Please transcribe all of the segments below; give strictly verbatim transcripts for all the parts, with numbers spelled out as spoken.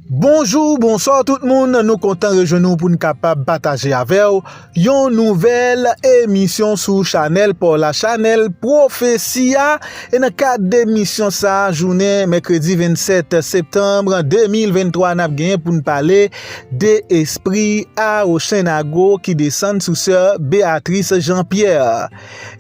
Bonjou, bonswa tout moun, nou kontan rejwenn nou pou n kapab pataje avè w yon nouvèl emisyon sou chanèl pa w la, chanèl Pwofesi a. E nan kad de emisyon sa a, jounen mèkredi vennsèt septanm de mil venntwa, n ap genyen pou n pale de espri Awochènago ki desann sou sè Beatrice Jean Pierre.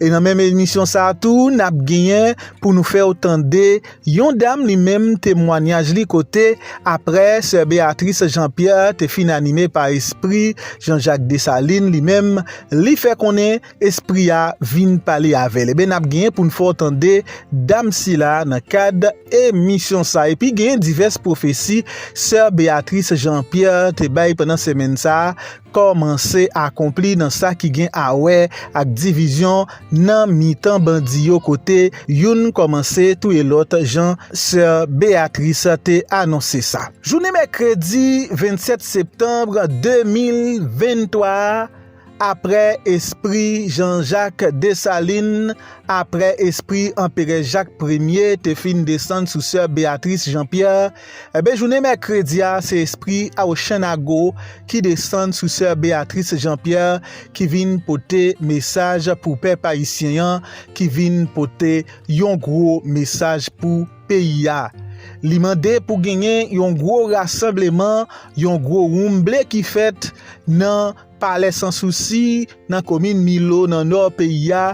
E nan menm emisyon sa a tou, n ap genyen pou nou fè w tande yon dam li menm temwanyaj li kote aprè sè Beatrice Jean Pierre te fin anime pa espri Jean Jacques Dessalines li menm, li fè konnen espri a vin pale avè l. Ebyen, n ap genyen pou n fè w tande dam sila nan kad emisyon sa. Epi genyen divès pwofesi sè Beatrice Jean Pierre te bay pandan semèn sa a kòmanse akonpli nan sa ki gen a wè ak divizyon nan mitan bandi yo kote youn kòmanse touye lòt jan sè Beatrice te anonse sa. Jounen mèkredi vennsèt septanm de mil venntwa a, aprè espri Jean Jacques Dessalines, aprè espri Anperè Jacques Premier te fin desann sou sè Beatrice Jean Pierre, ebyen, jounen mèkredi a, se espri Awochènago ki desann sou sè Beatrice Jean Pierre ki vin pote mesaj pou pèp ayisyen an, ki vin pote yon gwo mesaj pou peyi a. Li mande pou genyen yon gwo rasanbleman, yon gwo woumble ki fèt nan Palè Sansousi, nan komin Milo, nan nò peyi a,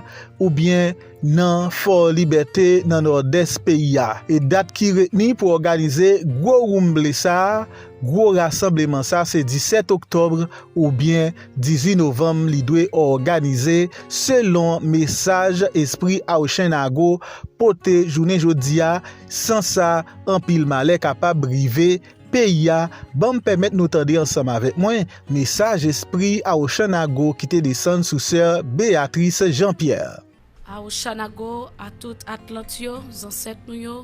oubyen nan Fò Libète, nan nòdès peyi a. E dat ki retni pou òganize gwo woumble sa a, gwo rasanbleman sa a, se disèt oktòb oubyen dizuit novanm li dwe òganize, selon mesaj espri Awochènago pote jounen jodi a. San sa, anpil malè kapab rive peyi a. Ban m pèmèt nou tande ansanm avèk mwen mesaj espri Awochènago ki te desann sou sè Beatrice Jean Pierre. Awochanago a tout Atlant yo, zansèt nou yo.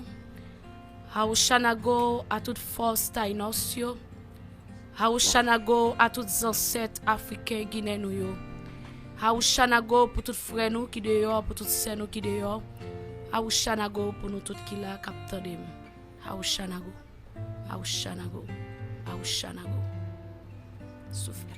Awochanago a tout fòs Taynòs yo. Awochanago a tout zansèt Afriken Ginen nou yo. Awochanago pou tout frè nou ki deyò, pou tout sè nou ki deyò. Awochanago pou nou tout ki la k ap tande m. Awochanago. Awochanago. Awochanago. Soufle.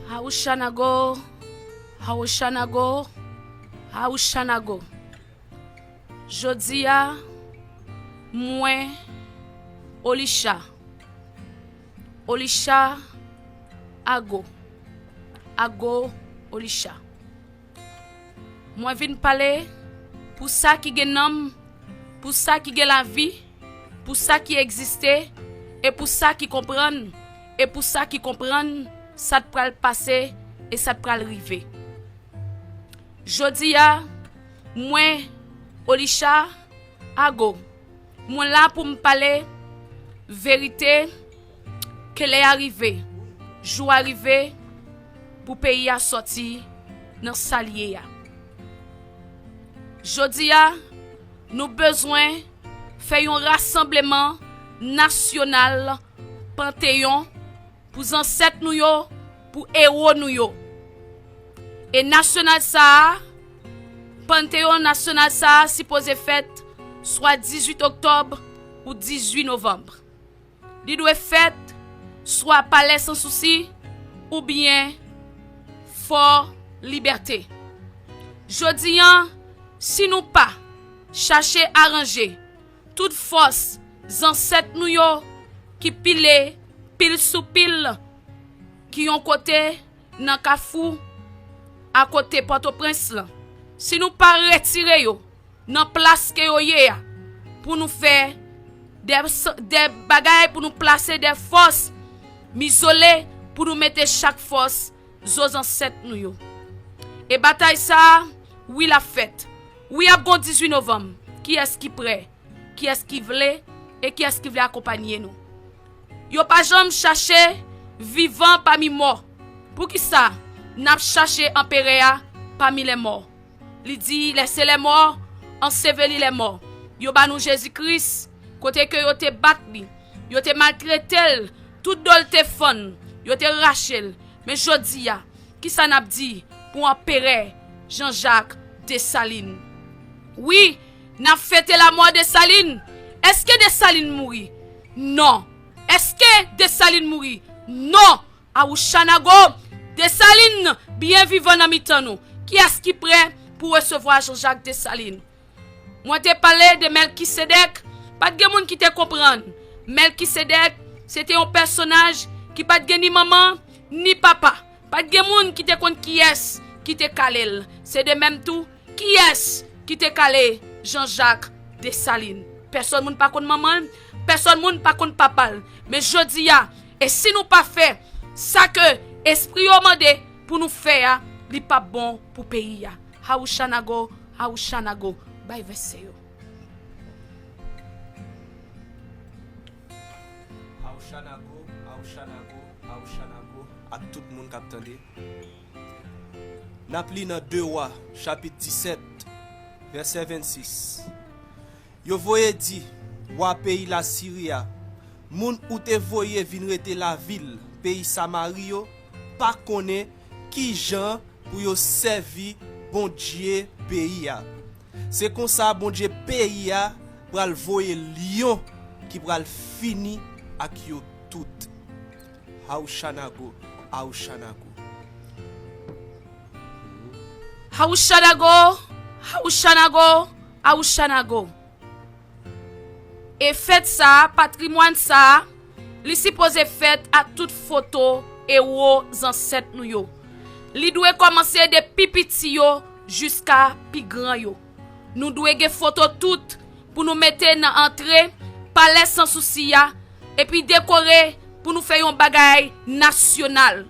Awochanago, Awochanago, Awochanago. Jodi a, mwen, Olisha, Olisha Ago, Ago Olisha. Mwen vin pale pou sa ki gen nanm, pou sa ki gen lavi, pou sa ki egziste, e pou sa ki konprann, e pou sa ki konprann sa t pral pase e sa t pral rive. Jodi a, mwen, Olisha Ago, mwen la pou m pale verite, ke lè a rive, jou a rive pou peyi a sòti nan sa l ye a. Jodi a, nou bezwen fè yon rasanbleman nasyonal Panteyon pou zansèt nou yo, pou ewo nou yo. E nasyonal sa a, Panteyon nasyonal sa a sipoze fèt swa dizuit oktòb ou dizuit novanm. Li dwe fèt swa Palè Sansousi oubyen Fò Libète. Jodi a, si nou pa chache aranje tout fòs zansèt nou yo ki pile pil sou pil, ki yon kote nan Kafou, akote Pòtoprens lan, si nou pa retire yo nan plas ke yo ye a, pou nou fè de, de bagay, pou nou plase de fòs mizole, pou nou mete chak fòs zo zansèt nou yo. E batay sa a, wi, l ap fèt. Wi, ap gon dizuit novanm. Kiyès ki prè? Kiyès ki vle? E kiyès ki vle akonpanye nou? Yo pa janm chache vivan pami mò. Poukisa n ap chache anperè a pami lèmò? Li di, laissez les morts ensevelir les morts. Yo ba nou Jezi Kris, kote ke yo te bat li, yo te maltrete l, tout do l te fann, yo te rache l. Men jodi a, kisa n ap di pou Anperè Jean Jacques Dessalines? Wi, n ap fete lamò Desalin. Èske Desalin mouri? Non. Èske Desalin mouri? Non. Awouchanago, Desalin byen vivan nan mitan nou. Kiyès ki prè pou resevwa Jean Jacques Dessalines? Mwen te pale de Mèlkisedèk, pa t gen moun ki te konprann. Mèlkisedèk, se te yon pèsonaj ki pa t gen ni manman, ni papa. Pa t gen moun ki te konn kiyès ki te kale l. Se de menm tou, kiyès ki te kale Jean Jacques Dessalines? Pèsòn moun pa konn manman l, pèsòn moun pa konn papa l. Men jodi a, e si nou pa fè sa ke espri yo mande pou nou fè a, li p ap bon pou peyi a. Awouchanago, Awouchanago, bay vèsè yo. Awouchanago, Awouchanago, Awouchanago, ak tout moun k ap tande. N ap li nan de Wa, chapit disèt, vèsè vennsis. Yo voye di wa peyi Lasiri a, moun ou te voye vin rete lavil peyi Samari yo pa konnen ki jan pou yo sèvi Bondye peyi a. Se konsa Bondye peyi a pral voye lyon ki pral fini ak yo tout. Awouchanago, Awouchanago. Awouchanago, Awouchanago, Awouchanago. E fèt sa a, patrimwàn sa a, li sipoze fèt ak tout foto ewo zansèt nou yo. Li dwe kòmanse de pi piti yo jiska pi gran yo. Nou dwe gen foto tout pou nou mete nan antre Palè Sansousi a, epi dekore pou nou fè yon bagay nasyonal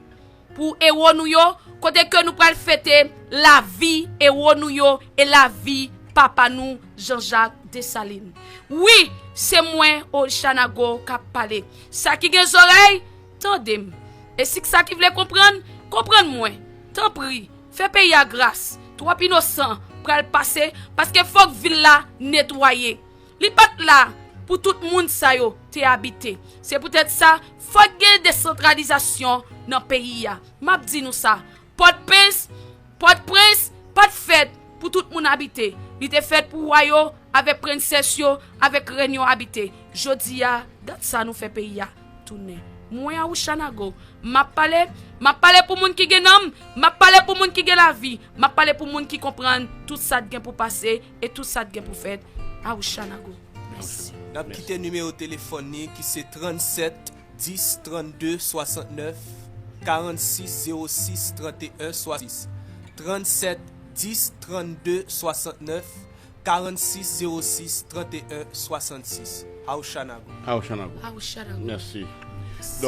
pou ewo nou yo, kote ke nou pral fete lavi ewo nou yo e lavi papa nou Jean Jacques Dessalines. Wi, se mwen, Awouchanago, k ap pale. Sa ki gen zòrèy, tande m. E si sa ki vle konprann, konprann mwen. Tanpri, fè peyi a gras. Twòp inosan pral pase, paske fòk vil la netwaye. Li pa t la pou tout moun sa yo te abite. Se poutèt sa, fòk gen desantralizasyon nan peyi a. M ap di nou sa, Pòdpens, Pòdprens pa t fèt pou tout moun abite. Li te fèt pou wa yo, avèk prensès yo, avèk rèn yo abite. Jodi a, gad sa nou fè peyi a tounen. Mwen, Awouchanago, m ap pale, m ap pale pou moun ki gen nanm, m ap pale pou moun ki gen lavi, m ap pale pou moun ki konprann tout sa t gen pou pase e tout sa t gen pou fèt. Awouchanago. Mèsi. N ap kite nimewo telefòn li ki se trannsèt dis trannde swasantnèf, karannsis zewo sis tranteyen swasansis. Trannsèt dis trannde swasantnèf, karannsis zewo sis tranteyen swasansis. Awouchanago. Awouchanago. Awouchanago. Mèsi.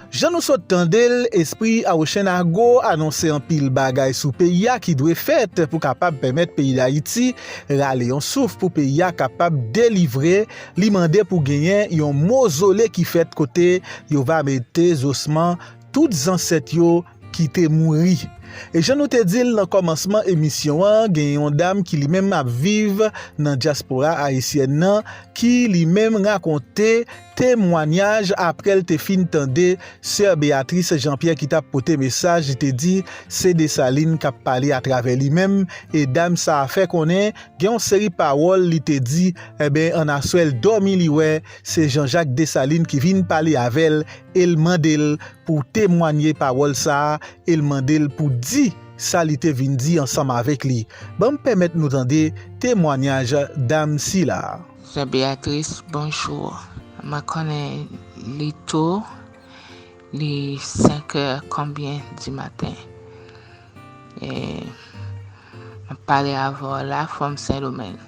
Jan nou sot tande l, espri Awouchanago anonse anpil bagay sou peyi a ki dwe fèt pou kapab pèmèt peyi Dayiti rale yon souf, pou peyi a kapab delivre. Li mande pou genyen yon mozole ki fèt kote yo va mete zosman tout zansèt yo ki te mouri. E jan nou te di l nan kòmansman emisyon an, gen yon dam ki li menm ap viv nan dyaspora ayisyèn nan, ki li menm rakonte temwanyaj apre l te fin tande sè Beatrice Jean Pierre ki t ap pote mesaj, li te di se Desalin k ap pale atravè li menm, e dam sa a fè konnen gen yon seri pawòl li te di, enben, ann aswè l dòmi li wè se Jean Jacques Dessalines ki vin pale avè l, e l mande l pou temwanye pawòl sa a, e l mande l pou di sa li te vin di ansanm avèk li. Ban m pèmèt nou tande temwanyaj dam sila a. Sè Beatrice, bonjou. Mwen konnen li tou, li senk è konbyen di maten. E, m ap pale avè w la, Fòm Sendomeng.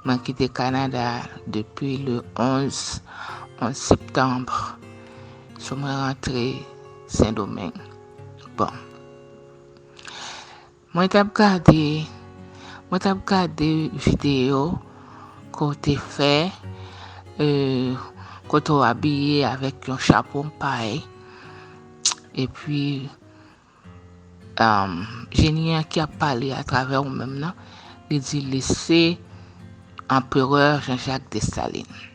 Mwen kite Kanada depi le onz, onz septanm. So mwen rantre Sendomeng. Bon. Mwen t ap gade, mwen t ap gade videyo ke w te fè, e, kote w abiye avèk yon chapo pay. Epi, um, jeni an ki ap pale atravè ou menm nan, li di lese Anperè Jean-Jacques Dessalines.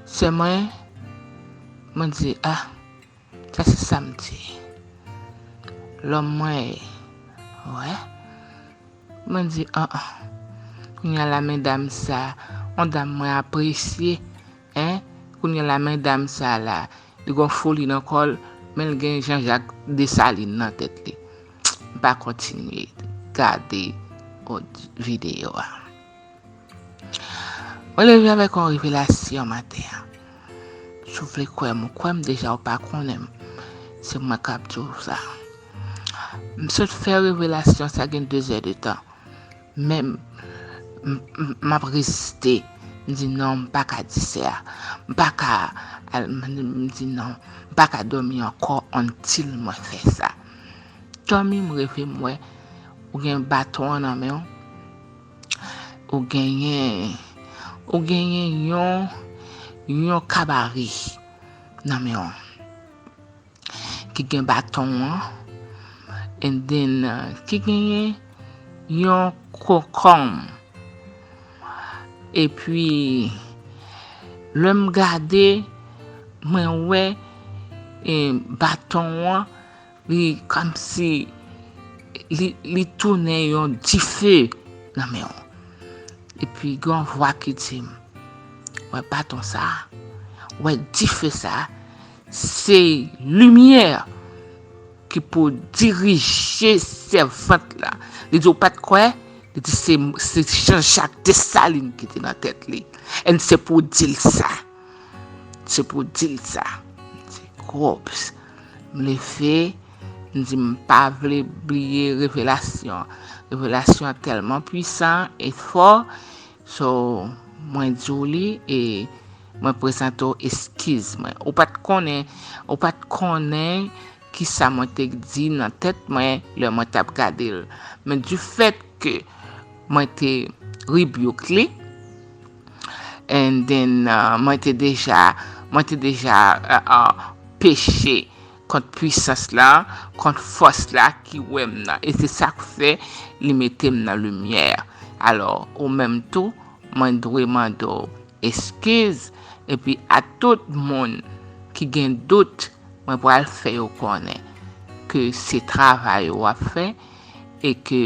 Sè mwen, mwen di, ah, sa se sa m di. Lòm mwen ye, wè. Mwen di, an an. Kounye a la, medam sa, yon dam mwen apresye, en. Kounye a la, medam sa la, li gon foli nan kò l, men l gen Jean-Jacques Dessalines nan tèt li. M pa kontinye gade videyo a. Mwen leve avèk yon revelasyon maten an. Si w vle kwè m, ou kwè m deja, ou pa konnen m. Se mwen k ap di w sa. M sot fè revelasyon sa gen de zè de tan. Men m, m, m, m ap reziste. M di non, m pa ka di sa. M pa ka al, m, m di non, m pa ka dòmi ankò until mwen fè sa. Dòmi, m reve, m wè ou gen baton an nan men w. Ou genyen, ou genyen yon, yon kabari nan men w ki gen baton an, and then, uh, ki genyen yon kokonm. Epi, lè m gade, mwen wè, eh, baton an, li kòmsi li, li tounen yon dife nan men w. Epi gen yon vwa ki di m, wè baton sa, wè dife sa, se limyè ki pou dirije sèvant la. Li di, ou pa t kwè? Li di, se, se Jean-Jacques Dessalines ki te nan tèt li. And se pou w di l sa. Se pou w di l sa. M di, oops. M leve, m di, m pa vle bliye revelasyon. Revelasyon an tèlman pwisan e fò. So, mwen di w li e mwen prezante w eskiz mwen. Ou pa t konnen, ou pa t konnen kisa mwen te di nan tèt mwen lè mwen t ap gade l. Men du fait que mwen te rebuke li, and then, uh, mwen te deja, mwen te deja, uh, uh, peche kont pwisans la, kont fòs la ki wè m nan. E se sa k fè li mete m nan limyè. Alò, ou menm tou, mwen dwe mande w eskiz, epi a tout moun ki gen dout, mwen pral fè yo konnen ke se travay w ap fè e ke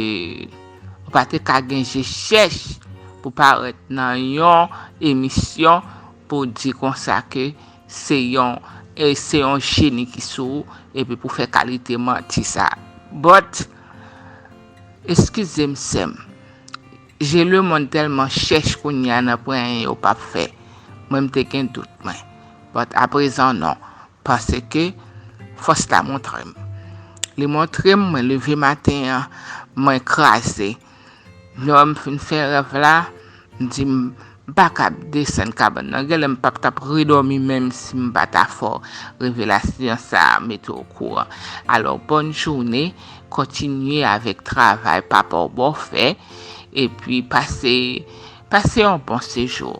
ou pa te ka gen je chèch pou parèt nan yon emisyon pou di konsa ke se yon, e se yon jeni ki sou ou, epi pou fè kalite manti sa. But, eskize m, sè m. Je lemonn tèlman chèch kounye a nan pwen yo p ap fè. Mwen, m te gen dout mwen. But aprezan, non. Paske fòs la montre m. Li montre m, mwen leve maten an, mwen kraze. Lè m fin fè rèv la, m di m pa kab desann kabann nan. Genlè m p ap t ap redòmi menm si m pa ta fè w revelasyon sa a, mete w okouran. Alò, bòn jounen, kontinye avèk travay papa w ba w fè, epi pase, pase yon bon sejou.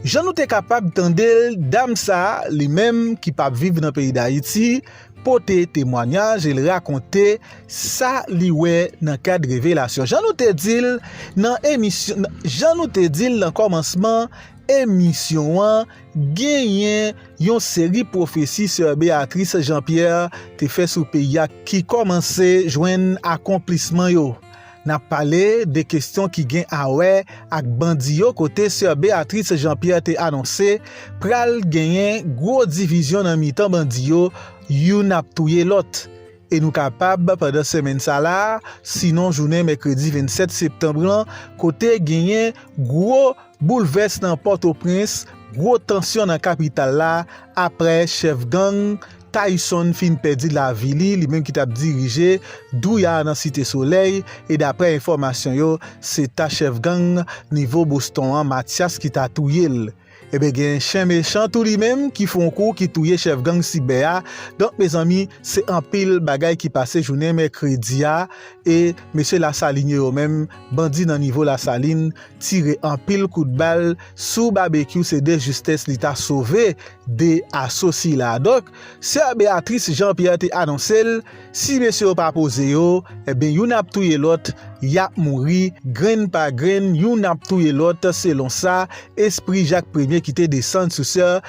Jan nou te kapab tande l, dam sa a, li menm ki p ap viv nan peyi Dayiti, pote temwanyaj e l rakonte sa li wè nan kad revelasyon. Jan nou te di l nan emisyon, jan nou te di l nan kòmansman emisyon an, genyen yon seri pwofesi Sè Béatrice Jean Pierre te fè sou peyi a ki kòmanse jwenn akonplisman yo. N ap pale de kesyon ki gen a wè ak bandi yo, kote Sè Béatrice Jean Pierre te anonse pral genyen gwo divizyon nan mitan bandi yo, youn ap touye lòt. E nou kapab, pandan semèn sa la, sinon jounen mèkredi vennsèt septanm lan, kote genyen gwo boulvès nan Pòtoprens, gwo tansyon nan kapital la, apre chèf gang Tayson fin pèdi lavi li, li menm ki t ap dirije Douya nan Site Solèy, e daprè enfòmasyon yo, se ta chèf gang nivo Boston an, Mathias, ki ta touye l. Ebyen, gen chen mechan tou li menm ki fè yon kou ki touye chèf gang Sibè a. Donk, mezanmi, se anpil bagay ki pase jounen mèkredi a, e mesye Lasalin yo, yo menm, bandi nan nivo Lasalin, tire anpil kout bal sou Babekyou, se de justès li ta sove de aso sila. Donk, Sè Béatrice Jean Pierre te anonse l, si mesye yo pa poze yo, ebyen, youn ap touye lòt, y ap mouri grenn pa grenn, youn ap touye lòt, selon sa espri Jak Premye ki te desann sou sè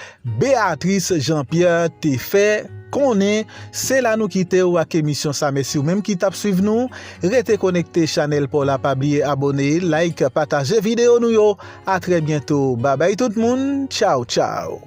Beatrice Jean Pierre te fè konnen. Se la nou kite w ak emisyon sa. Mèsi ou menm ki t ap swiv nou. Rete konekte chanèl pa w la, pa bliye abòne, like, pataje videyo nou yo. A trè byento. Babay tout moun. Tchaw, tchaw.